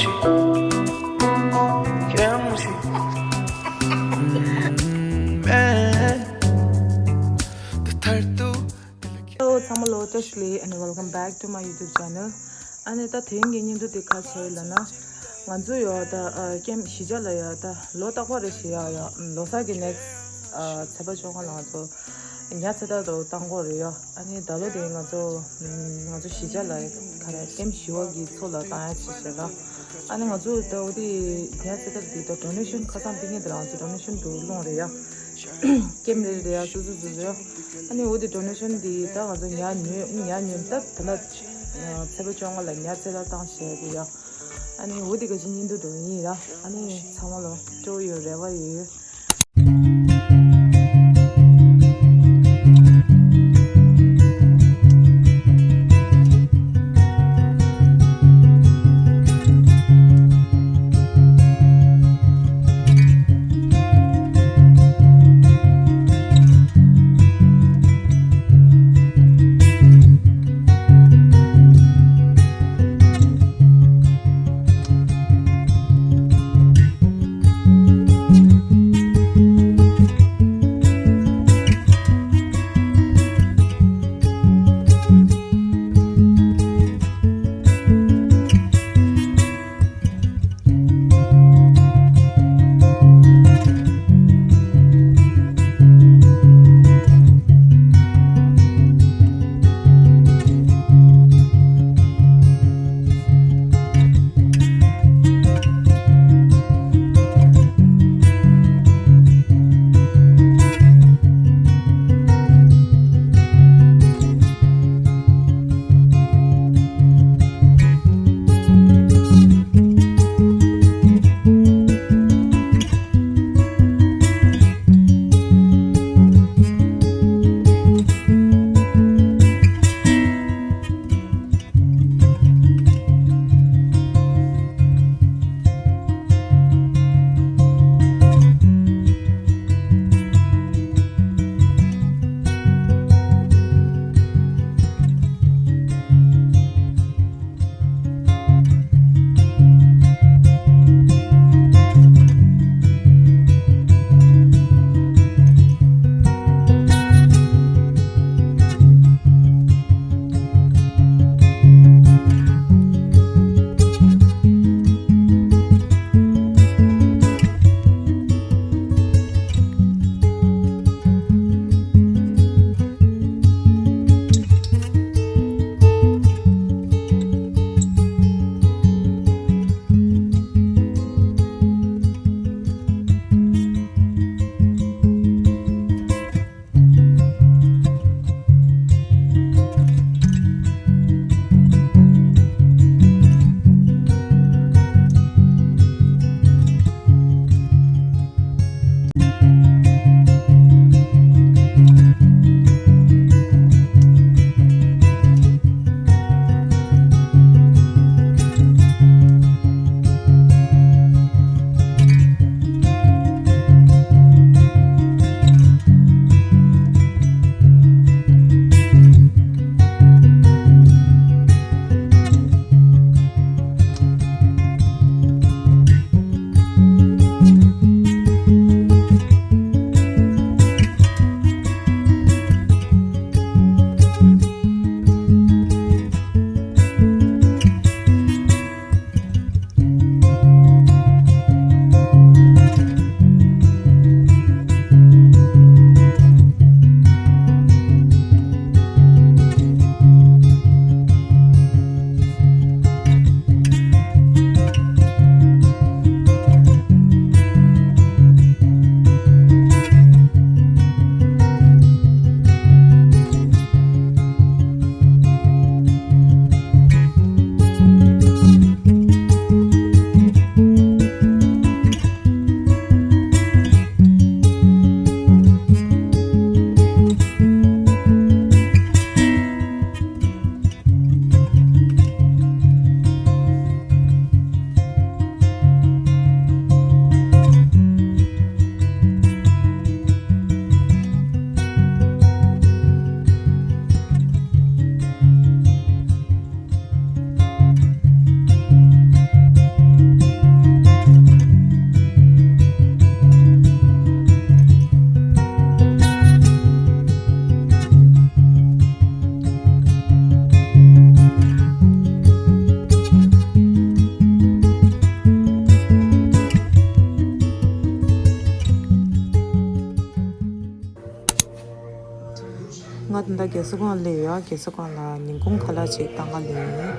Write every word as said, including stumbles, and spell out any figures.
Hello, ཚང་མ་ལོ་བཀྲ་ཤིས་བདེ་ལེགས། and welcome back to my YouTube channel. ཨ་ནི་ད་དེང་གི་བརྙན་ཐུང་དེ་ག་རེ་ཡིན་ལབ་ན། ང་ཚོ་ཡོད་ད་ཀེམ་གཞིས་ཆགས་ལ་ཡོད་ད་ལོ་རྟག་པར་རེ་བཞིན་ཡོད་ཡོད་ལོ་གསར་གྱི་ནེག་སི་ཚེས་པ་བཅོ་ལྔ་ལ་ང་ཚོ་ཉ་ཚེ་ཐར་དུ་བཏང་གི་ཡོད་རེད་ཡོད། ཨ་ནི་ད་ལོ་དེ་ང་ཚོ་ང་ཚོ་གཞིས་ཆགས་ལ་ག་རེ་ཀེམ་བཞི་པ་གི་ཚུགས་ལ་བཏང་ཡ་བྱས་བྱས་ལ། ཨ་ནི་ང་ཚོ་ད་འོ་དེ་ཉ་ཚེ་ཐར་དེ་ད་ཌོ་ནེ་ཤན་ཁ་སང་ཕུལ་མཁན་དེ་ལ་ང་ཚོ་ཌོ་ནེ་ཤན་དུ་སློང་རེད་ཡ། ཀེམ་རེ་རེ་ཡ་སོ་སོ་སོ་སོ་ཡ། ཨ་ནི་འོ་དེ་ཌོ་ནེ་ཤན་དེ་ད་ང་ཚོ་ཉ་ཉོས་ཉ་ཉོས་ད་ད་ལ་ཚེས་པ་བཅོ་ལྔ་ལ་ཉ་ཚེ་ཐར་བཏང་བྱས་རེད་ཡ། ཨ་ནི་འོ་དེ་ག་ཅིག་བརྙན་ཐུང་འགྲོ་ཡིན་ར། ཨ་ནི་ཚང་མ་ལ་སྤྲོ་ཡོད་རེ་བ་ཡོད། ད་རྒས་གསོ་ཁང་སླེབས་ཡོད། རྒས་གསོ་ཁང་ལ་ཉིན་གུང་ཁ་ལག་ཅིག་བཏང་ག་སླེབས་ཡིན།